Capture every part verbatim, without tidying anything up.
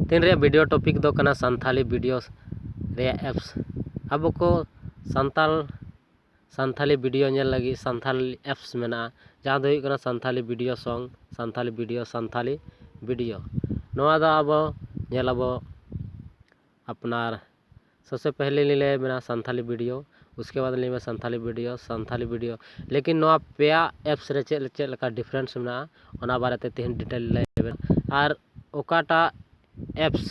ᱛᱮᱦᱮᱧ ᱨᱮᱭᱟᱜ video topic ᱫᱚ ᱠᱟᱱᱟ ᱥᱟᱱᱛᱷᱟᱞᱤ video ᱨᱮᱭᱟᱜ apps᱾ ᱟᱵᱚ ᱠᱚ ᱥᱟᱱᱛᱟᱲ ᱥᱟᱱᱛᱷᱟᱞᱤ video ᱧᱮᱞ ᱞᱟᱹᱜᱤᱫ ᱥᱟᱱᱛᱷᱟᱞᱤ apps ᱢᱮᱱᱟᱜᱼᱟ, ᱡᱟᱦᱟᱸ ᱫᱚ ᱦᱩᱭᱩᱜ ᱠᱟᱱᱟ Santali video song, Santali video, Santali video᱾ ᱱᱚᱣᱟ ᱫᱚ ᱟᱵᱚ ᱧᱮᱞ ᱟᱵᱚ ᱟᱯᱱᱟᱨ ᱥᱚᱵᱥᱮ ᱯᱮᱦᱞᱮ ᱞᱤᱧ ᱞᱟᱹᱭ ᱟᱵᱮᱱᱟ ᱥᱟᱱᱛᱷᱟᱞᱤ video, ᱩᱥᱠᱮ ᱵᱟᱫᱽ ᱞᱤᱧ ᱞᱟᱹᱭ ᱟᱵᱮᱱᱟ ᱥᱟᱱᱛᱷᱟᱞᱤ video, ᱥᱟᱱᱛᱷᱟᱞᱤ video᱾ ᱞᱮᱠᱤᱱ ᱱᱚᱣᱟ ᱯᱮᱭᱟ apps ᱨᱮ ᱪᱮᱫ ᱪᱮᱫ ᱞᱮᱠᱟ difference ᱢᱮᱱᱟᱜᱼᱟ, ᱚᱱᱟ ᱵᱟᱨᱮᱛᱮ ᱛᱮᱦᱮᱧ detail ᱞᱟᱹᱭ ᱟᱵᱮᱱᱟ᱾ ᱟᱨ ᱚᱠᱟᱴᱟᱜ apps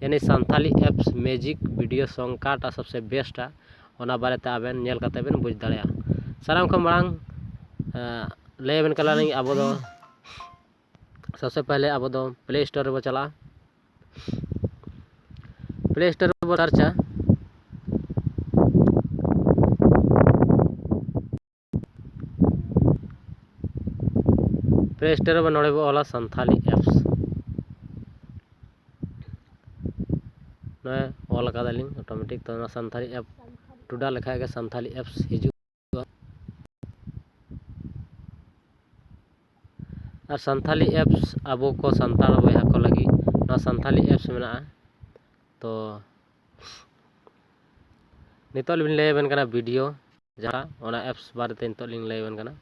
ᱭᱟᱱᱤ Santali apps music video song ᱚᱠᱟᱴᱟᱜ ᱥᱚᱵᱥᱮ ᱵᱮᱥᱴᱟ, ᱚᱱᱟ ᱵᱟᱨᱮᱛᱮ ᱟᱵᱮᱱ ᱧᱮᱞ ᱠᱟᱛᱮ ᱵᱮᱱ ᱵᱩᱡᱽ ᱫᱟᱲᱮᱭᱟᱜᱼᱟ᱾ ᱥᱟᱱᱟᱢ ᱠᱷᱚᱱ ᱢᱟᱲᱟᱝ ᱮᱸ, ᱞᱟᱹᱭ ᱟᱵᱮᱱ ᱠᱟᱱᱟᱞᱤᱧ, ᱟᱵᱚ ᱫᱚ ᱥᱚᱵᱥᱮ ᱯᱮᱦᱞᱮ ᱟᱵᱚ ᱫᱚ Play Store ᱨᱮᱵᱚ ᱪᱟᱞᱟᱜᱼᱟ᱾ Play Store ᱨᱮᱵᱚ ᱥᱟᱨᱪᱟ᱾ Play Store ᱨᱮᱵᱚ ᱱᱚᱰᱮ ᱵᱚ ᱚᱞᱟ ᱥᱟᱱᱛᱷᱟᱞᱤ apps᱾ ᱱᱚᱜᱼᱚᱭ ᱚᱞ ᱟᱠᱟᱫᱟᱞᱤᱧ automatic, ᱛᱚ ᱚᱱᱟ ᱥᱟᱱᱛᱷᱟᱞᱤ app ᱴᱩᱰᱟ ᱞᱮᱠᱷᱟᱡ ᱜᱮ ᱥᱟᱱᱛᱷᱟᱞᱤ apps ᱦᱤᱡᱩᱜᱼᱟ᱾ ᱟᱨ ᱥᱟᱱᱛᱷᱟᱞᱤ apps ᱟᱵᱚ ᱠᱚ ᱥᱟᱱᱛᱟᱲ ᱵᱚᱭᱦᱟ ᱠᱚ ᱞᱟᱹᱜᱤᱫ ᱱᱚᱣᱟ ᱥᱟᱱᱛᱷᱟᱞᱤ apps ᱢᱮᱱᱟᱜᱼᱟ᱾ ᱛᱚ ᱱᱤᱛᱚᱜ ᱞᱤᱧ ᱞᱟᱹᱭ ᱟᱵᱮᱱ ᱠᱟᱱᱟ video ᱡᱟᱦᱟᱸ, ᱚᱱᱟ apps ᱵᱟᱨᱮᱛᱮ ᱱᱤᱛᱚᱜ ᱞᱤᱧ ᱞᱟᱹᱭ ᱟᱵᱮᱱ ᱠᱟᱱᱟ᱾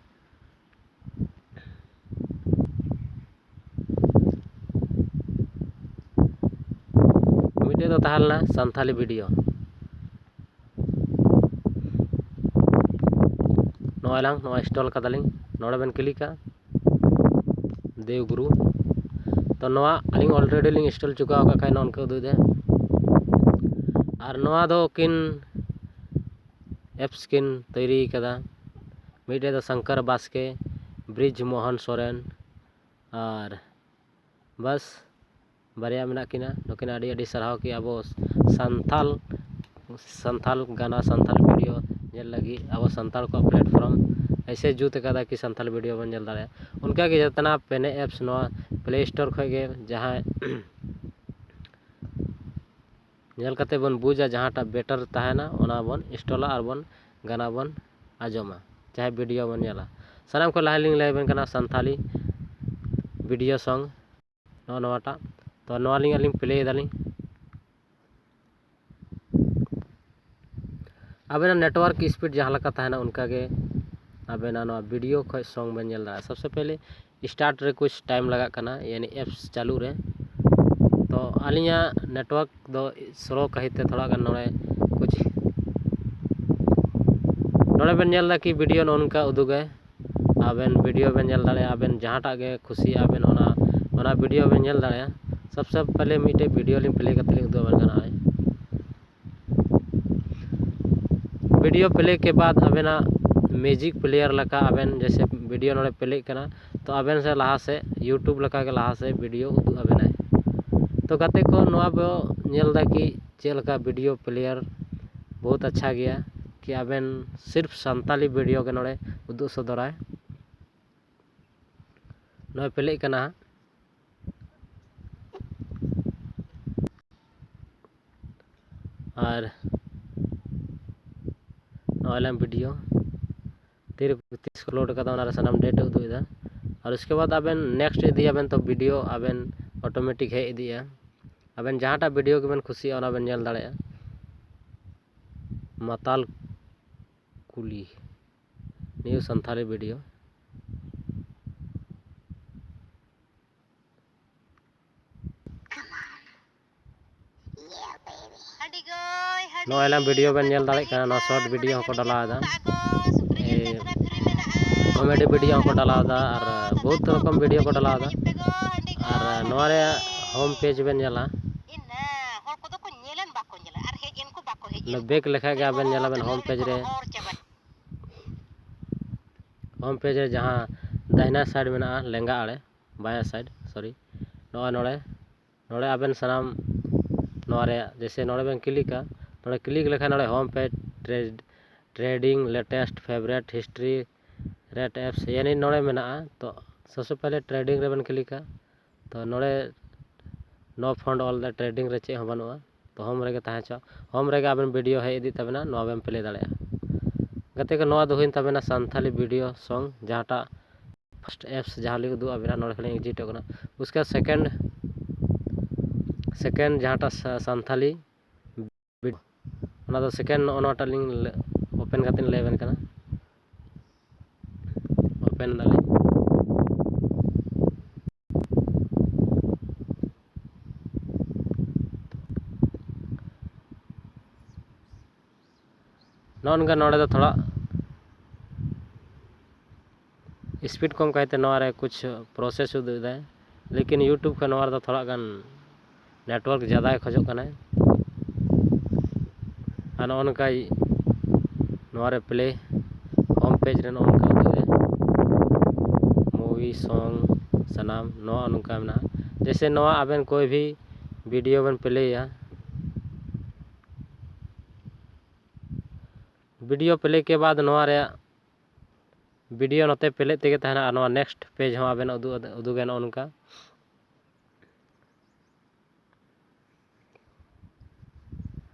ᱢᱤᱫᱴᱮᱡ ᱫᱚ ᱛᱟᱦᱮᱸ ᱞᱮᱱᱟ ᱥᱟᱱᱛᱷᱟᱞᱤ video᱾ ᱱᱚᱜᱼᱚᱭ ᱞᱟᱝ, ᱱᱚᱣᱟ install ᱠᱟᱫᱟᱞᱤᱧ, ᱱᱚᱰᱮ ᱵᱮᱱ clickᱟ ᱫᱮᱣᱜᱩᱨᱩ᱾ ᱛᱚ ᱱᱚᱣᱟ ᱟᱹᱞᱤᱧ already ᱞᱤᱧ install ᱪᱩᱠᱟᱣ ᱟᱠᱟᱫ ᱠᱷᱟᱡ ᱱᱚᱜᱼᱚ ᱱᱚᱝᱠᱟ ᱩᱫᱩᱜ ᱮᱫᱟ᱾ ᱟᱨ ᱱᱚᱣᱟ ᱫᱚ ᱠᱤᱱ apps ᱠᱤᱱ ᱛᱳᱭᱨᱤ ᱠᱟᱫᱟ᱾ ᱢᱤᱫᱴᱮᱡ ᱫᱚ ᱥᱚᱝᱠᱚᱨ ᱵᱟᱥᱠᱮ, ᱵᱨᱤᱡᱽ ᱢᱳᱦᱚᱱ ᱥᱚᱨᱮᱱ, ᱟᱨ ᱵᱟᱥ ᱵᱟᱨᱭᱟ ᱢᱮᱱᱟᱜ ᱠᱤᱱᱟ᱾ ᱱᱩᱠᱤᱱ ᱟᱹᱰᱤ ᱟᱹᱰᱤ ᱥᱟᱨᱦᱟᱣ ᱠᱤ ᱟᱵᱚ ᱥᱟᱱᱛᱟᱞ, ᱥᱟᱱᱛᱟᱞ ᱜᱟᱱᱟ, ᱥᱟᱱᱛᱟᱞ video ᱧᱮᱞ ᱞᱟᱹᱜᱤᱫ ᱟᱵᱚ ᱥᱟᱱᱛᱟᱲ ᱠᱚᱣᱟᱜ platform ᱮᱭᱥᱮ ᱡᱩᱛ ᱟᱠᱟᱫᱟ ᱠᱤ ᱥᱟᱱᱛᱟᱞ video ᱵᱚᱱ ᱧᱮᱞ ᱫᱟᱲᱮᱭᱟᱜᱼᱟ᱾ ᱚᱱᱠᱟᱜᱮ ᱡᱚᱛᱚᱱᱟᱜ ᱯᱮᱱᱮ apps ᱱᱚᱣᱟ Play Store ᱠᱷᱚᱡ ᱜᱮ ᱡᱟᱦᱟᱸ ᱧᱮᱞ ᱠᱟᱛᱮ ᱵᱚᱱ ᱵᱩᱡᱟ ᱡᱟᱦᱟᱸᱴᱟᱜ better ᱛᱟᱦᱮᱱᱟ, ᱚᱱᱟ ᱵᱚᱱ installᱟ ᱟᱨ ᱵᱚᱱ ᱜᱟᱱᱟ ᱵᱚᱱ ᱟᱸᱡᱚᱢᱟ, ᱪᱟᱦᱮ video ᱵᱚᱱ ᱧᱮᱞᱟ᱾ ᱥᱟᱱᱟᱢ ᱠᱷᱚᱱ ᱞᱟᱦᱟ ᱞᱤᱧ ᱞᱟᱹᱭ ᱟᱵᱮᱱ ᱠᱟᱱᱟ ᱥᱟᱱᱛᱷᱟᱞᱤ video song, ᱱᱚᱜᱼᱚ ᱱᱚᱣᱟᱴᱟᱜ᱾ ᱛᱚ ᱱᱚᱣᱟ ᱞᱤᱧ ᱟᱹᱞᱤᱧ ᱯᱞᱮᱭ ᱫᱟᱞᱤᱧ᱾ ᱟᱵᱮᱱᱟᱜ ᱱᱮᱴᱣᱟᱨᱠ ᱥᱯᱤᱰ ᱡᱟᱦᱟᱸ ᱞᱮᱠᱟ ᱛᱟᱦᱮᱱᱟ, ᱚᱱᱠᱟ ᱜᱮ ᱟᱵᱮᱱᱟᱜ ᱱᱚᱣᱟ ᱵᱷᱤᱰᱤᱭᱳ ᱠᱷᱚᱡ ᱥᱚᱝ ᱵᱮᱱ ᱧᱮᱞ ᱫᱟᱲᱮᱭᱟᱜᱼᱟ᱾ ᱥᱚᱵᱥᱮ ᱯᱮᱦᱞᱮ ᱥᱴᱟᱨᱴ ᱨᱮ ᱠᱩᱪ ᱴᱟᱭᱤᱢ ᱞᱟᱜᱟᱜ ᱠᱟᱱᱟ, ᱭᱟᱱᱤ ᱮᱯᱥ ᱪᱟᱹᱞᱩ ᱨᱮ᱾ ᱛᱚ ᱟᱹᱞᱤᱧᱟᱜ ᱱᱮᱴᱣᱟᱨᱠ ᱫᱚ ᱥᱞᱳ ᱠᱷᱟᱹᱛᱤᱨ ᱛᱮ ᱛᱷᱚᱲᱟ ᱜᱟᱱ ᱱᱚᱰᱮ ᱠᱩᱪ, ᱱᱚᱰᱮ ᱵᱮᱱ ᱧᱮᱞ ᱮᱫᱟ ᱠᱤ ᱵᱷᱤᱰᱤᱭᱳ ᱱᱚᱜᱼᱚ ᱱᱚᱝᱠᱟ ᱩᱫᱩᱜᱟᱭ᱾ ᱟᱵᱮᱱ ᱵᱷᱤᱰᱤᱭᱳ ᱵᱮᱱ ᱧᱮᱞ ᱫᱟᱲᱮᱭᱟᱜᱼᱟ, ᱟᱵᱮᱱ ᱡᱟᱦᱟᱸᱴᱟᱜ ᱜᱮ ᱠᱷᱩᱥᱤᱭᱟᱜᱼᱟ ᱵᱮᱱ, ᱚᱱᱟ ᱚᱱᱟ ᱵᱷᱤᱰᱤᱭᱳ ᱵᱮᱱ ᱧᱮᱞ ᱫᱟᱲᱮᱭᱟᱜᱼᱟ᱾ ᱥᱚᱵᱥᱮ ᱯᱮᱦᱞᱮ ᱢᱤᱫᱴᱮᱡ ᱵᱷᱤᱰᱤᱭᱳ ᱞᱤᱧ ᱯᱞᱮ ᱠᱟᱛᱮ ᱞᱤᱧ ᱩᱫᱩᱜ ᱟᱵᱮᱱ ᱠᱟᱱᱟ᱾ ᱵᱷᱤᱰᱤᱭᱳ ᱯᱞᱮ ᱠᱮ ᱵᱟᱫ ᱟᱵᱮᱱᱟᱜ ᱢᱤᱭᱩᱡᱤᱠ ᱯᱞᱮᱭᱟᱨ ᱞᱮᱠᱟ ᱟᱵᱮᱱ ᱡᱮᱭᱥᱮ ᱵᱷᱤᱰᱤᱭᱳ ᱱᱚᱰᱮ ᱯᱞᱮᱜ ᱠᱟᱱᱟ, ᱛᱚ ᱟᱵᱮᱱ ᱥᱮ ᱞᱟᱦᱟ ᱥᱮᱫ ᱭᱩᱴᱩᱵᱽ ᱞᱮᱠᱟ ᱜᱮ ᱞᱟᱦᱟ ᱥᱮᱫ ᱵᱷᱤᱰᱤᱭᱳ ᱩᱫᱩᱜ ᱟᱵᱮᱱᱟᱭ᱾ ᱛᱚ ᱜᱟᱛᱮ ᱠᱚ, ᱱᱚᱣᱟ ᱵᱚ ᱧᱮᱞ ᱮᱫᱟ ᱠᱤ ᱪᱮᱫ ᱞᱮᱠᱟ ᱵᱷᱤᱰᱤᱭᱳ ᱯᱞᱮᱭᱟᱨ ᱵᱚᱦᱩᱛ ᱟᱪᱪᱷᱟ ᱜᱮᱭᱟ ᱠᱤ ᱟᱵᱮᱱ ᱥᱤᱨᱯ ᱥᱟᱱᱛᱟᱞᱤ ᱵᱷᱤᱰᱤᱭᱳ ᱜᱮ ᱱᱚᱰᱮ ᱩᱫᱩᱜ ᱥᱚᱫᱚᱨᱟᱭ᱾ ᱱᱚᱜᱼᱚᱭ ᱯᱞᱮᱜ ᱠᱟᱱᱟ ᱦᱟᱸᱜ᱾ ᱟᱨ ᱱᱚᱜᱼᱚᱭ ᱞᱟᱝ ᱵᱷᱤᱰᱤᱭᱳ ᱛᱤᱨᱮ ᱛᱤᱥ ᱠᱚ ᱞᱳᱰ ᱠᱟᱫᱟ, ᱚᱱᱟᱨᱮ ᱥᱟᱱᱟᱢ ᱰᱮᱴ ᱮ ᱩᱫᱩᱜ ᱮᱫᱟ᱾ ᱟᱨ ᱩᱥᱠᱮ ᱵᱟᱫ ᱟᱵᱮᱱ ᱱᱮᱠᱥᱴ ᱤᱫᱤᱭᱟᱵᱮᱱ, ᱛᱚ ᱵᱷᱤᱰᱤᱭᱳ ᱟᱵᱮᱱ ᱚᱴᱳᱢᱮᱴᱤᱠ ᱦᱮᱡ ᱤᱫᱤᱜᱼᱟ᱾ ᱟᱵᱮᱱ ᱡᱟᱦᱟᱸᱴᱟᱜ ᱵᱷᱤᱰᱤᱭᱳ ᱜᱮᱵᱮᱱ ᱠᱩᱥᱤᱭᱟᱜᱼᱟ, ᱚᱱᱟ ᱵᱮᱱ ᱧᱮᱞ ᱫᱟᱲᱮᱭᱟᱜᱼᱟ᱾ ᱢᱟᱛᱟᱞ ᱠᱩᱞᱤ, ᱱᱤᱭᱩ ᱥᱟᱱᱛᱷᱟᱞᱤ ᱵᱷᱤᱰᱤᱭᱳ᱾ ᱱᱚᱜᱼᱚᱭ ᱞᱟᱝ ᱵᱷᱤᱰᱤᱭᱳ ᱵᱮᱱ ᱧᱮᱞ ᱫᱟᱲᱮᱭᱟᱜ ᱠᱟᱱᱟ, ᱱᱚᱣᱟ ᱥᱚᱨᱴ ᱵᱷᱤᱰᱤᱭᱳ ᱦᱚᱸᱠᱚ ᱰᱟᱞᱟᱣ ᱮᱫᱟ, ᱠᱚᱢᱮᱰᱤ ᱵᱷᱤᱰᱤᱭᱳ ᱦᱚᱸᱠᱚ ᱰᱟᱞᱟᱣ ᱮᱫᱟ, ᱟᱨ ᱵᱚᱦᱩᱛ ᱨᱚᱠᱚᱢ ᱵᱷᱤᱰᱤᱭᱳ ᱠᱚ ᱰᱟᱞᱟᱣ ᱮᱫᱟ᱾ ᱟᱨ ᱱᱚᱣᱟ ᱨᱮᱭᱟᱜ ᱦᱳᱢ ᱯᱮᱡᱽ ᱵᱮᱱ ᱧᱮᱞᱟ, ᱵᱮᱠ ᱞᱮᱠᱷᱟᱡ ᱜᱮ ᱟᱵᱮᱱ ᱧᱮᱞᱟᱵᱮᱱ ᱦᱳᱢ ᱯᱮᱡᱽ ᱨᱮ, ᱦᱳᱢ ᱯᱮᱡᱽ ᱨᱮ ᱡᱟᱦᱟᱸ ᱫᱟᱹᱦᱤᱱᱟ ᱥᱟᱭᱤᱰ ᱢᱮᱱᱟᱜᱼᱟ, ᱞᱮᱸᱜᱟ ᱟᱲᱮ, ᱵᱟᱭᱟ ᱥᱟᱭᱤᱰ, ᱥᱚᱨᱤ, ᱱᱚᱜᱼᱚᱭ ᱱᱚᱰᱮ, ᱱᱚᱰᱮ ᱟᱵᱮᱱ ᱥᱟᱱᱟᱢ ᱱᱚᱣᱟ ᱨᱮᱭᱟᱜ ᱡᱮᱭᱥᱮ ᱱᱚᱰᱮ ᱵᱮᱱ ᱠᱞᱤᱠᱟ, ᱱᱚᱰᱮ ᱠᱞᱤᱠ ᱞᱮᱠᱷᱟᱱ ᱱᱚᱰᱮ home page, trade, trading, latest, favourite, history, rate apps, ᱭᱟᱱᱤ ᱱᱚᱰᱮ ᱢᱮᱱᱟᱜᱼᱟ᱾ ᱛᱚ ᱥᱚᱵᱥᱮ ᱯᱮᱦᱞᱮ ᱴᱨᱮᱰᱤᱝ ᱨᱮᱵᱮᱱ ᱠᱞᱤᱠᱟ᱾ ᱛᱚ ᱱᱚᱰᱮ ᱱᱳ ᱯᱷᱚᱱᱴ ᱚᱞ ᱫᱟ, ᱴᱨᱮᱰᱤᱝ ᱨᱮ ᱪᱮᱫ ᱦᱚᱸ ᱵᱟᱹᱱᱩᱜᱼᱟ᱾ ᱛᱚ ᱦᱳᱢ ᱨᱮᱜᱮ ᱛᱟᱦᱮᱸ ᱦᱚᱪᱚ, ᱦᱳᱢ ᱨᱮᱜᱮ ᱟᱵᱮᱱ ᱵᱷᱤᱰᱤᱭᱳ ᱦᱮᱡ ᱤᱫᱤᱜ ᱛᱟᱵᱮᱱᱟ, ᱱᱚᱣᱟ ᱵᱮᱱ ᱯᱞᱮ ᱫᱟᱲᱮᱭᱟᱜᱼᱟ᱾ ᱜᱟᱛᱮ ᱠᱚ, ᱱᱚᱣᱟ ᱫᱚ ᱦᱩᱭᱮᱱ ᱛᱟᱵᱮᱱᱟ ᱥᱟᱱᱛᱷᱟᱞᱤ ᱵᱷᱤᱰᱤᱭᱳ ᱥᱚᱝ, ᱡᱟᱦᱟᱸᱴᱟᱜ ᱯᱷᱟᱥᱴ ᱮᱯᱥ ᱡᱟᱦᱟᱸ ᱞᱤᱧ ᱩᱫᱩᱜ ᱟᱵᱮᱱᱟ, ᱱᱚᱰᱮ ᱠᱷᱚᱱ ᱞᱤᱧ ᱮᱠᱡᱤᱴᱚᱜ ᱠᱟᱱᱟ᱾ ᱩᱥᱠᱮ ᱥᱮᱠᱮᱱᱰ second ᱡᱟᱦᱟᱸᱴᱟᱜ ᱥᱟ- ᱥᱟᱱᱛᱷᱟᱞᱤ video, ᱚᱱᱟ ᱫᱚ second ᱱᱚᱜᱼᱚ ᱱᱚᱣᱟᱴᱟᱜ ᱞᱤᱧ open ᱠᱟᱛᱮ ᱞᱤᱧ ᱞᱟᱹᱭ ᱟᱵᱮᱱ ᱠᱟᱱᱟ᱾ Open ᱫᱟᱞᱤᱧ᱾ ᱱᱚᱜᱼᱚ ᱱᱚᱝᱠᱟ ᱱᱚᱰᱮ ᱫᱚ ᱛᱷᱚᱲᱟ speed ᱠᱚᱢ ᱠᱟᱭᱛᱮ ᱱᱚᱣᱟ ᱨᱮ ᱠᱩᱪᱷ process ᱩᱫᱩᱜ ᱮᱫᱟᱭ, ᱞᱮᱠᱤᱱ YouTube ᱠᱷᱚᱱ ᱱᱚᱣᱟ ᱨᱮᱫᱚ ᱛᱷᱚᱲᱟ ᱜᱟᱱ network ᱡᱟᱫᱟᱭ ᱠᱷᱚᱡᱚᱜ ᱠᱟᱱᱟᱭ᱾ ᱟᱨ ᱱᱚᱜᱼᱚ ᱱᱚᱝᱠᱟ ᱱᱚᱣᱟ ᱨᱮ play home page ᱨᱮ ᱱᱚᱜᱼᱚ ᱱᱚᱝᱠᱟ ᱩᱫᱩᱜ ᱮᱫᱟᱭ, movie, song, ᱥᱟᱱᱟᱢ ᱱᱚᱜᱼᱚ ᱱᱚᱝᱠᱟ ᱢᱮᱱᱟᱜᱼᱟ᱾ ᱡᱮᱭᱥᱮ ᱱᱚᱣᱟ ᱟᱵᱮᱱ ᱠᱳᱭ ᱵᱷᱤ video ᱵᱮᱱ playᱟ, video play ᱠᱮ ᱵᱟᱫ ᱱᱚᱣᱟ ᱨᱮᱭᱟᱜ video ᱱᱚᱛᱮ play ᱛᱮᱜᱮ ᱛᱟᱦᱮᱱᱟ ᱟᱨ ᱱᱚᱣᱟ next page ᱦᱚᱸ ᱟᱵᱮᱱ ᱩᱫᱩᱜ ᱩᱫᱩᱜᱟ ᱱᱚᱜᱼᱚ ᱱᱚᱝᱠᱟ᱾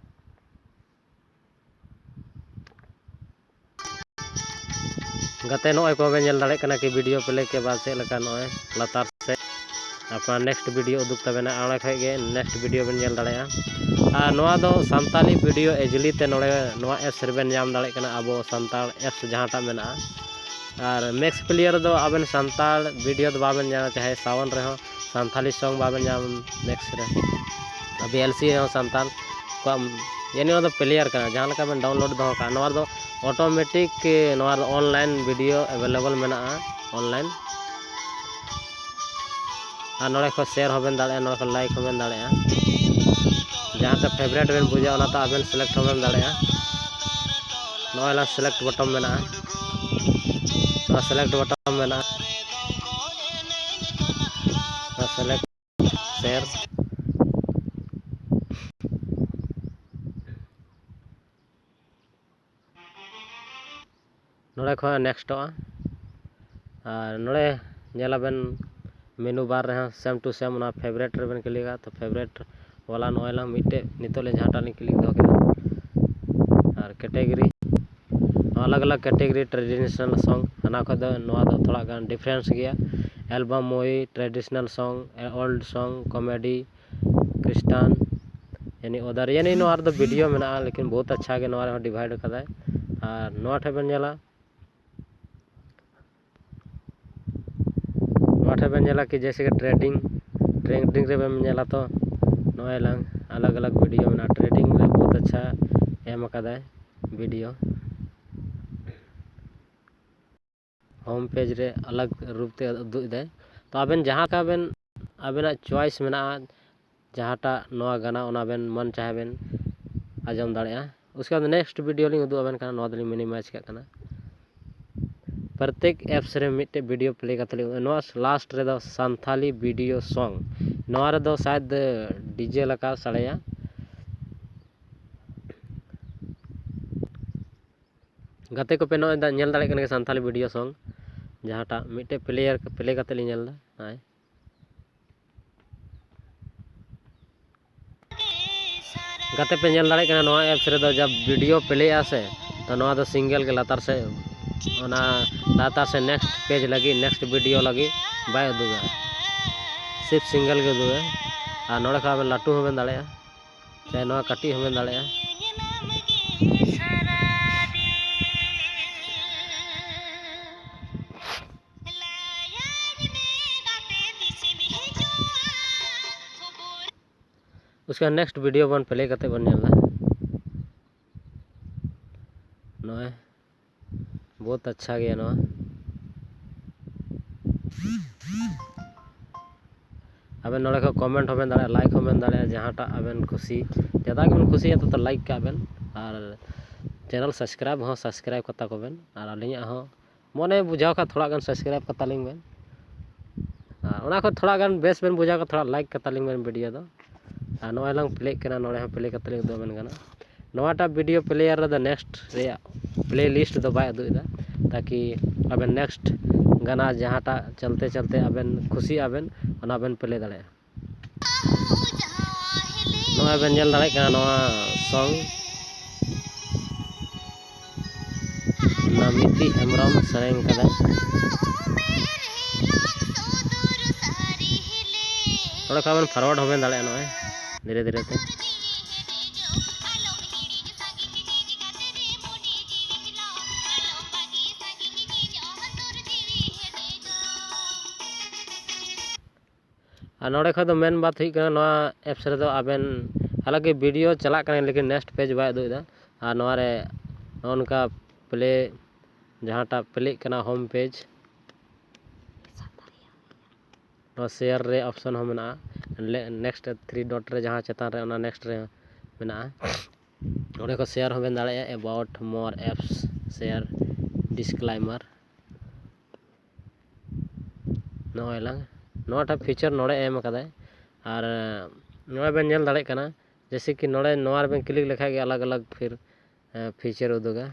ᱜᱟᱛᱮ, ᱱᱚᱜᱼᱚᱭ ᱠᱚ ᱵᱮᱱ ᱧᱮᱞ ᱫᱟᱲᱮᱭᱟᱜ ᱠᱟᱱᱟ ᱠᱤ video play ᱠᱮ ᱵᱟᱫ ᱪᱮᱫ ᱞᱮᱠᱟ ᱱᱚᱜᱼᱚᱭ ᱞᱟᱛᱟᱨ ᱥᱮᱫ ᱟᱯᱱᱟᱨ next video ᱩᱫᱩᱜ ᱛᱟᱵᱮᱱᱟ, ᱚᱸᱰᱮ ᱠᱷᱚᱡ ᱜᱮ next video ᱵᱮᱱ ᱧᱮᱞ ᱫᱟᱲᱮᱭᱟᱜᱼᱟ᱾ ᱟᱨ ᱱᱚᱣᱟ ᱫᱚ ᱥᱟᱱᱛᱟᱞᱤ video ᱮᱡᱽᱞᱤ ᱛᱮ ᱱᱚᱰᱮ ᱱᱚᱣᱟ apps ᱨᱮᱵᱮᱱ ᱧᱟᱢ ᱫᱟᱲᱮᱭᱟᱜ ᱠᱟᱱᱟ, ᱟᱵᱚ ᱥᱟᱱᱛᱟᱲ apps ᱡᱟᱦᱟᱸᱴᱟᱜ ᱢᱮᱱᱟᱜᱼᱟ᱾ ᱟᱨ Max Player ᱨᱮᱫᱚ ᱟᱵᱮᱱ ᱥᱟᱱᱛᱟᱲ video ᱫᱚ ᱵᱟᱵᱮᱱ ᱧᱟᱢᱟ, ᱪᱟᱦᱮ sound ᱨᱮᱦᱚᱸ ᱥᱟᱱᱛᱟᱞᱤ song ᱵᱟᱵᱮᱱ ᱧᱟᱢ Max ᱨᱮ᱾ ᱵᱷᱤ ᱮᱞ ᱥᱤ ᱨᱮᱦᱚᱸ ᱥᱟᱱᱛᱟᱲ ᱠᱚᱣᱟᱜ, ᱭᱟᱱᱤ ᱱᱚᱣᱟ ᱫᱚ player ᱠᱟᱱᱟ, ᱡᱟᱦᱟᱸ ᱞᱮᱠᱟ ᱵᱮᱱ download ᱫᱚᱦᱚ ᱠᱟᱜᱼᱟ, ᱱᱚᱣᱟ ᱨᱮᱫᱚ automatic ᱱᱚᱣᱟ ᱨᱮᱫᱚ online video available ᱢᱮᱱᱟᱜᱼᱟ, online᱾ ᱟᱨ ᱱᱚᱰᱮ ᱠᱷᱚᱱ share ᱦᱚᱸᱵᱮᱱ ᱫᱟᱲᱮᱭᱟᱜᱼᱟ, ᱱᱚᱰᱮ ᱠᱷᱚᱱ like ᱦᱚᱸᱵᱮᱱ ᱫᱟᱲᱮᱭᱟᱜᱼᱟ᱾ ᱡᱟᱦᱟᱸᱴᱟᱜ favourite ᱵᱮᱱ ᱵᱩᱡᱟ ᱚᱱᱟᱴᱟᱜ ᱟᱵᱮᱱ select ᱦᱚᱸᱵᱮᱱ ᱫᱟᱲᱮᱭᱟᱜᱼᱟ᱾ ᱱᱚᱜᱼᱚᱭ ᱞᱟᱝ select button ᱢᱮᱱᱟᱜᱼᱟ, ᱱᱚᱣᱟ select button ᱢᱮᱱᱟᱜᱼᱟ, ᱱᱚᱣᱟ select, share᱾ ᱱᱚᱰᱮ ᱠᱷᱚᱱ nextᱚᱜᱼᱟ᱾ ᱟᱨ ᱱᱚᱰᱮ ᱧᱮᱞᱟᱵᱮᱱ menu bar ᱨᱮᱦᱚᱸ same to same ᱚᱱᱟ favourite ᱨᱮᱵᱮᱱ clickᱟ, ᱛᱚ favourite ᱵᱟᱞᱟ ᱱᱚᱜᱼᱚᱭ ᱞᱟᱝ ᱢᱤᱫᱴᱮᱡ ᱱᱤᱛᱚᱜ ᱞᱤᱧ ᱡᱟᱦᱟᱸᱴᱟᱜ ᱞᱤᱧ click ᱫᱚᱦᱚ ᱠᱮᱫᱟ᱾ ᱟᱨ category, ᱱᱚᱣᱟ ᱟᱞᱟᱜᱽ ᱟᱞᱟᱜᱽ category, traditional song, ᱦᱟᱱᱟ ᱠᱷᱚᱡ ᱫᱚ ᱱᱚᱣᱟ ᱫᱚ ᱛᱷᱚᱲᱟ ᱜᱟᱱ difference ᱜᱮᱭᱟ᱾ Album, movie, traditional song, old song, comedy, ᱠᱷᱨᱤᱥᱴᱟᱱ, ᱭᱟᱱᱤ ᱚᱫᱟᱨ, ᱭᱟᱱᱤ ᱱᱚᱣᱟ ᱨᱮᱫᱚ ᱵᱷᱤᱰᱤᱭᱳ ᱢᱮᱱᱟᱜᱼᱟ, ᱞᱮᱠᱤᱱ ᱵᱚᱦᱩᱛ ᱟᱪᱪᱷᱟ ᱜᱮ ᱱᱚᱣᱟ ᱨᱮᱦᱚᱸ ᱰᱤᱵᱷᱟᱭᱤᱰ ᱠᱟᱫᱟᱭ᱾ ᱟᱨ ᱱᱚᱣᱟ ᱴᱷᱮᱱ ᱵᱮᱱ ᱧᱮᱞᱟ, ᱱᱚᱣᱟ ᱴᱷᱮᱱ ᱵᱮᱱ ᱧᱮᱞᱟ ᱠᱤ ᱡᱮᱭᱥᱮ ᱠᱤ ᱴᱨᱮᱰᱤᱝ, ᱴᱨᱮᱰᱤᱝ ᱨᱮᱵᱮᱱ ᱧᱮᱞᱟ ᱛᱚ ᱱᱚᱜᱼᱚᱭ ᱞᱟᱝ ᱟᱞᱟᱜᱽ ᱟᱞᱟᱜᱽ ᱵᱷᱤᱰᱤᱭᱳ ᱢᱮᱱᱟᱜᱼᱟ᱾ ᱴᱨᱮᱰᱤᱝ ᱨᱮ ᱵᱚᱦᱩᱛ ᱟᱪᱪᱷᱟ ᱮᱢ ᱟᱠᱟᱫᱟᱭ ᱵᱷᱤᱰᱤᱭᱳ᱾ ᱦᱳᱢ ᱯᱮᱡᱽ ᱨᱮ ᱟᱞᱟᱜᱽ ᱨᱩᱯ ᱛᱮ ᱩᱫᱩᱜ ᱮᱫᱟᱭ᱾ ᱛᱚ ᱟᱵᱮᱱ ᱡᱟᱦᱟᱸ ᱞᱮᱠᱟ ᱵᱮᱱ, ᱟᱵᱮᱱᱟᱜ ᱪᱚᱭᱮᱥ ᱢᱮᱱᱟᱜᱼᱟ, ᱡᱟᱦᱟᱸᱴᱟᱜ ᱱᱚᱣᱟ ᱜᱟᱱᱟ ᱚᱱᱟ ᱵᱮᱱ ᱢᱚᱱ ᱪᱟᱦᱮ ᱵᱮᱱ ᱟᱸᱡᱚᱢ ᱫᱟᱲᱮᱭᱟᱜᱼᱟ᱾ ᱩᱥᱠᱮ ᱵᱟᱫ ᱱᱮᱠᱥᱴ ᱵᱷᱤᱰᱤᱭᱳ ᱞᱤᱧ ᱩᱫᱩᱜ ᱟᱵᱮᱱ ᱠᱟᱱᱟ, ᱱᱚᱣᱟ ᱫᱚᱞᱤᱧ ᱢᱤᱱᱤᱢᱟᱭᱤᱡᱽ ᱠᱟᱜ ᱠᱟᱱᱟ᱾ ᱯᱨᱚᱛᱮᱠ ᱮᱯᱥ ᱨᱮ ᱢᱤᱫᱴᱮᱡ ᱵᱷᱤᱰᱤᱭᱳ ᱯᱞᱮ ᱠᱟᱛᱮ ᱞᱤᱧ ᱩᱫᱩᱜ, ᱱᱚᱣᱟ ᱞᱟᱥᱴ ᱨᱮᱫᱚ ᱥᱟᱱᱛᱷᱟᱞᱤ ᱵᱷᱤᱰᱤᱭᱳ ᱥᱚᱝ, ᱱᱚᱣᱟ ᱨᱮᱫᱚ ᱥᱟᱭᱮᱫ ᱰᱤᱡᱮ ᱞᱮᱠᱟ ᱥᱟᱰᱮᱭᱟ᱾ ᱜᱟᱛᱮ ᱠᱚᱯᱮ ᱱᱚᱜᱼᱚᱭ ᱫᱟ-, ᱧᱮᱞ ᱫᱟᱲᱮᱭᱟᱜ ᱠᱟᱱ ᱜᱮᱭᱟ ᱥᱟᱱᱛᱷᱟᱞᱤ ᱵᱷᱤᱰᱤᱭᱳ ᱥᱚᱝ, ᱡᱟᱦᱟᱸᱴᱟᱜ ᱢᱤᱫᱴᱮᱡ ᱯᱞᱮᱭᱟᱨ ᱯᱞᱮ ᱠᱟᱛᱮ ᱞᱤᱧ ᱧᱮᱞ ᱮᱫᱟ᱾ ᱦᱳᱭ᱾ ᱜᱟᱛᱮ ᱯᱮ ᱧᱮᱞ ᱫᱟᱲᱮᱭᱟᱜ ᱠᱟᱱᱟ, ᱱᱚᱣᱟ ᱮᱯᱥ ᱨᱮᱫᱚ ᱡᱟᱵ ᱵᱷᱤᱰᱤᱭᱳ ᱯᱞᱮᱜᱼᱟ ᱥᱮ, ᱛᱚ ᱱᱚᱣᱟ ᱫᱚ ᱥᱤᱝᱜᱮᱞ ᱜᱮ ᱞᱟᱛᱟᱨ ᱥᱮᱫ, ᱚᱱᱟ ᱞᱟᱛᱟᱨ ᱥᱮᱫ ᱱᱮᱠᱥᱴ ᱯᱮᱡᱽ ᱞᱟᱹᱜᱤᱫ, ᱱᱮᱠᱥᱴ ᱵᱷᱤᱰᱤᱭᱳ ᱞᱟᱹᱜᱤᱫ ᱵᱟᱭ ᱩᱫᱩᱜᱟ, ᱥᱤᱯ ᱥᱤᱝᱜᱮᱞ ᱜᱮ ᱩᱫᱩᱜᱟ᱾ ᱟᱨ ᱱᱚᱰᱮ ᱠᱷᱚᱱ ᱟᱵᱮᱱ ᱞᱟᱹᱴᱩ ᱦᱚᱸᱵᱮᱱ ᱫᱟᱲᱮᱭᱟᱜᱼᱟ, ᱪᱟᱦᱮ ᱱᱚᱣᱟ ᱠᱟᱹᱴᱤᱡ ᱦᱚᱸᱵᱮᱱ ᱫᱟᱲᱮᱭᱟᱜᱼᱟ᱾ ᱩᱥᱠᱮ ᱱᱮᱠᱥᱴ ᱵᱷᱤᱰᱤᱭᱳ ᱵᱚᱱ ᱯᱞᱮ ᱠᱟᱛᱮ ᱵᱚᱱ ᱧᱮᱞ ᱮᱫᱟ᱾ ᱱᱚᱜᱼᱚᱭ ᱵᱚᱦᱩᱛ ᱟᱪᱪᱷᱟ ᱜᱮᱭᱟ ᱱᱚᱣᱟ᱾ ᱟᱵᱮᱱ ᱱᱚᱰᱮ ᱠᱷᱚᱱ ᱠᱚᱢᱮᱱᱴ ᱦᱚᱸᱵᱮᱱ ᱫᱟᱲᱮᱭᱟᱜᱼᱟ, ᱞᱟᱭᱤᱠ ᱦᱚᱸᱵᱮᱱ ᱫᱟᱲᱮᱭᱟᱜᱼᱟ, ᱡᱟᱦᱟᱸᱴᱟᱜ ᱟᱵᱮᱱ ᱠᱷᱩᱥᱤ, ᱡᱟᱫᱟ ᱜᱮᱵᱮᱱ ᱠᱩᱥᱤᱭᱟᱜᱼᱟ ᱛᱚ, ᱛᱚ ᱞᱟᱭᱤᱠ ᱠᱟᱜ ᱵᱮᱱ᱾ ᱟᱨ ᱪᱮᱱᱮᱞ ᱥᱟᱵᱥᱠᱨᱟᱭᱤᱵ ᱦᱚᱸ ᱥᱟᱵᱥᱠᱨᱟᱭᱤᱵ ᱠᱟᱛᱟ ᱠᱚᱵᱮᱱ, ᱟᱨ ᱟᱹᱞᱤᱧᱟᱜ ᱦᱚᱸ ᱢᱚᱱᱮ ᱵᱩᱡᱷᱟᱹᱣ ᱠᱷᱟᱱ ᱛᱷᱚᱲᱟ ᱜᱟᱱ ᱥᱟᱵᱥᱠᱨᱟᱭᱤᱵ ᱠᱟᱛᱟ ᱞᱤᱧ ᱵᱮᱱ᱾ ᱟᱨ ᱚᱱᱟ ᱠᱷᱚᱱ ᱛᱷᱚᱲᱟ ᱜᱟᱱ ᱵᱮᱥ ᱵᱮᱱ ᱵᱩᱡᱷᱟᱹᱣ ᱠᱷᱟᱱ ᱛᱷᱚᱲᱟ ᱞᱟᱭᱤᱠ ᱠᱟᱛᱟ ᱞᱤᱧ ᱵᱮᱱ ᱵᱷᱤᱰᱤᱭᱳ ᱫᱚ᱾ ᱟᱨ ᱱᱚᱜᱼᱚᱭ ᱞᱟᱝ ᱯᱞᱮᱜ ᱠᱟᱱᱟ, ᱱᱚᱰᱮ ᱦᱚᱸ ᱯᱞᱮ ᱠᱟᱛᱮ ᱞᱤᱧ ᱩᱫᱩᱜ ᱟᱵᱮᱱ ᱠᱟᱱᱟ᱾ ᱱᱚᱣᱟᱴᱟᱜ ᱵᱷᱤᱰᱤᱭᱳ ᱯᱞᱮᱭᱟᱨ ᱨᱮᱫᱚ ᱱᱮᱠᱥᱴ ᱨᱮᱭᱟᱜ ᱯᱞᱮ ᱞᱤᱥᱴ ᱫᱚ ᱵᱟᱭ ᱩᱫᱩᱜ ᱮᱫᱟ, ᱛᱟᱠᱤ ᱟᱵᱮᱱ ᱱᱮᱠᱥᱴ ᱜᱟᱱᱟ ᱡᱟᱦᱟᱸᱴᱟᱜ ᱪᱚᱞᱛᱮ ᱪᱚᱞᱛᱮ ᱟᱵᱮᱱ ᱠᱷᱩᱥᱤᱜ ᱟᱵᱮᱱ, ᱚᱱᱟ ᱵᱮᱱ ᱯᱞᱮ ᱫᱟᱲᱮᱭᱟᱜᱼᱟ᱾ ᱱᱚᱜᱼᱚᱭ ᱵᱮᱱ ᱧᱮᱞ ᱫᱟᱲᱮᱭᱟᱜ ᱠᱟᱱᱟ ᱱᱚᱣᱟ ᱥᱚᱝ, ᱱᱟᱢᱤᱛᱤ ᱦᱮᱢᱵᱨᱚᱢ ᱥᱮᱨᱮᱧ ᱠᱟᱫᱟᱭ᱾ ᱱᱚᱰᱮ ᱠᱷᱚᱱ ᱵᱮᱱ forward ᱦᱚᱸᱵᱮᱱ ᱫᱟᱲᱮᱭᱟᱜᱼᱟ ᱱᱚᱜᱼᱚᱭ ᱫᱷᱤᱨᱮ ᱫᱷᱤᱨᱮ ᱛᱮ᱾ ᱟᱨ ᱱᱚᱰᱮ ᱠᱷᱚᱱ ᱫᱚ ᱢᱮᱱ ᱵᱟᱛ ᱦᱩᱭᱩᱜ ᱠᱟᱱᱟ, ᱱᱚᱣᱟ apps ᱨᱮᱫᱚ ᱟᱵᱮᱱ ᱦᱟᱞᱟᱝᱠᱤ video ᱪᱟᱞᱟᱜ ᱠᱟᱱᱟ, ᱞᱮᱠᱤᱱ next page ᱵᱟᱭ ᱩᱫᱩᱜ ᱮᱫᱟ᱾ ᱟᱨ ᱱᱚᱣᱟ ᱨᱮ ᱱᱚᱜᱼᱚ ᱱᱚᱝᱠᱟ play, ᱡᱟᱦᱟᱸᱴᱟᱜ playᱜ ᱠᱟᱱᱟ home page, ᱱᱚᱣᱟ share ᱨᱮ option ᱦᱚᱸ ᱢᱮᱱᱟᱜᱼᱟ, next three dot ᱨᱮ ᱡᱟᱦᱟᱸ ᱪᱮᱛᱟᱱ ᱨᱮ, ᱚᱱᱟ next ᱨᱮ ᱢᱮᱱᱟᱜᱼᱟ᱾ ᱚᱸᱰᱮ ᱠᱷᱚᱱ share ᱦᱚᱸᱵᱮᱱ ᱫᱟᱲᱮᱭᱟᱜᱼᱟ, about, more, apps, share, disclaimer᱾ ᱱᱚᱜᱼᱚᱭ ᱞᱟᱝ, ᱱᱚᱣᱟᱴᱟᱜ feature ᱱᱚᱰᱮ ᱮᱢ ᱠᱟᱫᱟᱭ᱾ ᱟᱨ ᱱᱚᱜᱼᱚᱭ ᱵᱮᱱ ᱧᱮᱞ ᱫᱟᱲᱮᱭᱟᱜ ᱠᱟᱱᱟ, ᱡᱮᱭᱥᱮ ᱠᱤ ᱱᱚᱰᱮ ᱱᱚᱣᱟ ᱨᱮᱵᱮᱱ click ᱞᱮᱠᱷᱟᱡ ᱜᱮ ᱟᱞᱟᱜᱽ ᱟᱞᱟᱜᱽ ᱯᱷᱤᱨ, ᱮ, feature ᱩᱫᱩᱜᱟ᱾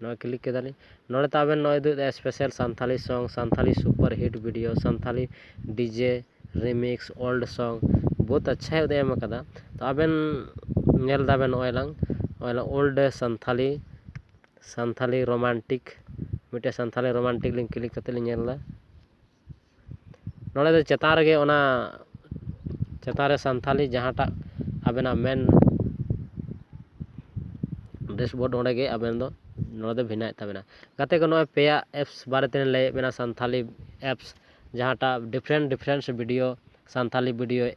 ᱱᱚᱣᱟ click ᱠᱮᱫᱟᱞᱤᱧ, ᱱᱚᱰᱮ ᱛᱚ ᱟᱵᱮᱱ ᱱᱚᱜᱼᱚᱭ ᱩᱫᱩᱜ ᱮᱫᱟ special Santali song, Santali super hit video, Santali DJ remix, old song, ᱵᱚᱦᱩᱛ ᱟᱪᱪᱷᱟ ᱮᱢ ᱠᱟᱫᱟ᱾ ᱛᱚ ᱟᱵᱮᱱ ᱧᱮᱞ ᱫᱟᱵᱮᱱ ᱱᱚᱜᱼᱚᱭ ᱞᱟᱝ, ᱱᱚᱜᱼᱚᱭ ᱞᱟᱝ old ᱥᱟᱱᱛᱟᱞᱤ, ᱥᱟᱱᱛᱟᱞᱤ romantic, ᱢᱤᱫᱴᱮᱡ ᱥᱟᱱᱛᱟᱞᱤ romantic ᱞᱤᱧ click ᱠᱟᱛᱮ ᱞᱤᱧ ᱧᱮᱞ ᱮᱫᱟ᱾ ᱱᱚᱰᱮ ᱫᱚ ᱪᱮᱛᱟᱱ ᱨᱮᱜᱮ ᱚᱱᱟ ᱪᱮᱛᱟᱱ ᱨᱮ ᱥᱟᱱᱛᱟᱞᱤ ᱡᱟᱦᱟᱸᱴᱟᱜ ᱟᱵᱮᱱᱟᱜ main dashboard, ᱚᱸᱰᱮ ᱜᱮ ᱟᱵᱮᱱ ᱫᱚ ᱱᱚᱰᱮ ᱫᱚ ᱵᱷᱮᱱᱟᱣᱮᱫ ᱛᱟᱵᱮᱱᱟ᱾ ᱜᱟᱛᱮ ᱠᱚ, ᱱᱚᱜᱼᱚᱭ ᱯᱮᱭᱟ apps ᱵᱟᱨᱮ ᱛᱮᱞᱤᱧ ᱞᱟᱹᱭᱮᱫ ᱵᱮᱱᱟ, ᱥᱟᱱᱛᱟᱞᱤ apps, ᱡᱟᱦᱟᱸᱴᱟᱜ different different video, Santali video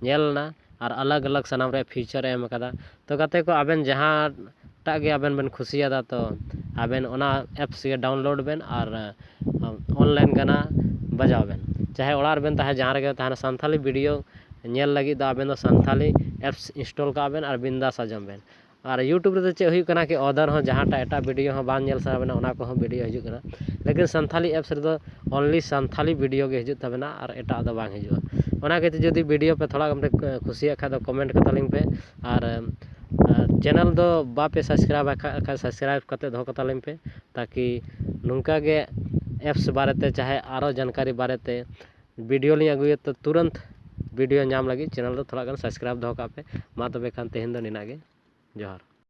ᱧᱮᱞ ᱮᱱᱟ ᱟᱨ ᱟᱞᱟᱜᱽ ᱟᱞᱟᱜᱽ ᱥᱟᱱᱟᱢ ᱨᱮᱭᱟᱜ feature ᱮ ᱮᱢ ᱟᱠᱟᱫᱟ᱾ ᱛᱚ ᱜᱟᱛᱮ ᱠᱚ, ᱟᱵᱮᱱ ᱡᱟᱦᱟᱸᱴᱟᱜ ᱜᱮ ᱟᱵᱮᱱ ᱵᱮᱱ ᱠᱩᱥᱤᱭᱟᱫᱟ, ᱛᱚ ᱟᱵᱮᱱ ᱚᱱᱟ apps ᱜᱮ download ᱵᱮᱱ ᱟᱨ online ᱜᱟᱱᱟ ᱵᱟᱡᱟᱣ ᱵᱮᱱ᱾ ᱪᱟᱦᱮ ᱚᱲᱟᱜ ᱨᱮᱵᱮᱱ ᱛᱟᱦᱮᱸ, ᱡᱟᱦᱟᱸ ᱨᱮᱜᱮ ᱛᱟᱦᱮᱱᱟ, ᱥᱟᱱᱛᱟᱞᱤ video ᱧᱮᱞ ᱞᱟᱹᱜᱤᱫ ᱫᱚ ᱟᱵᱮᱱ ᱫᱚ ᱥᱟᱱᱛᱟᱞᱤ apps install ᱠᱟᱜ ᱵᱮᱱ ᱟᱨ ᱵᱤᱱᱫᱟᱥ ᱟᱸᱡᱚᱢ ᱵᱮᱱ᱾ ᱟᱨ YouTube ᱨᱮᱫᱚ ᱪᱮᱫ ᱦᱩᱭᱩᱜ ᱠᱟᱱᱟ ᱠᱤ, other ᱦᱚᱸ ᱡᱟᱦᱟᱸᱴᱟᱜ ᱮᱴᱟᱜ video ᱦᱚᱸ ᱵᱟᱝ ᱧᱮᱞ ᱥᱟᱱᱟ ᱵᱮᱱᱟ, ᱚᱱᱟ ᱠᱚᱦᱚᱸ video ᱦᱤᱡᱩᱜ ᱠᱟᱱᱟ᱾ ᱞᱮᱠᱤᱱ ᱥᱟᱱᱛᱷᱟᱞᱤ apps ᱨᱮᱫᱚ only ᱥᱟᱱᱛᱷᱟᱞᱤ video ᱜᱮ ᱦᱤᱡᱩᱜ ᱛᱟᱵᱮᱱᱟ ᱟᱨ ᱮᱴᱟᱜ ᱫᱚ ᱵᱟᱝ ᱦᱤᱡᱩᱜᱼᱟ᱾ ᱚᱱᱟ ᱠᱷᱟᱹᱛᱤᱨ ᱡᱩᱫᱤ video ᱯᱮ ᱛᱷᱚᱲᱟ ᱜᱟᱱ ᱯᱮ ᱠᱩᱥᱤᱭᱟᱜ ᱠᱷᱟᱡ ᱫᱚ comment ᱠᱟᱛᱟᱞᱤᱧ ᱯᱮ, ᱟᱨ, ᱟᱨ channel ᱫᱚ ᱵᱟᱯᱮ subscribe ᱟᱠᱟᱫ ᱠᱷᱟᱡ subscribe ᱠᱟᱛᱮ ᱫᱚᱦᱚ ᱠᱟᱛᱟᱞᱤᱧ ᱯᱮ, ᱛᱟᱠᱤ ᱱᱚᱝᱠᱟ ᱜᱮ apps ᱵᱟᱨᱮᱛᱮ ᱪᱟᱦᱮ ᱟᱨᱚ ᱡᱟᱱᱠᱟᱨᱤ ᱵᱟᱨᱮᱛᱮ video ᱞᱤᱧ ᱟᱹᱜᱩᱭᱟ, ᱛᱚ ᱛᱩᱨᱟᱹᱱᱛ video ᱧᱟᱢ ᱞᱟᱹᱜᱤᱫ channel ᱫᱚ ᱛᱷᱚᱲᱟ ᱜᱟᱱ subscribe ᱫᱚᱦᱚ ᱠᱟᱜ ᱯᱮ᱾ ᱢᱟ ᱛᱚᱵᱮ ᱠᱷᱟᱱ ᱛᱮᱦᱮᱧ ᱫᱚ ᱱᱤᱱᱟᱹᱜ ᱜᱮ᱾ ᱡᱚᱦᱟᱨ᱾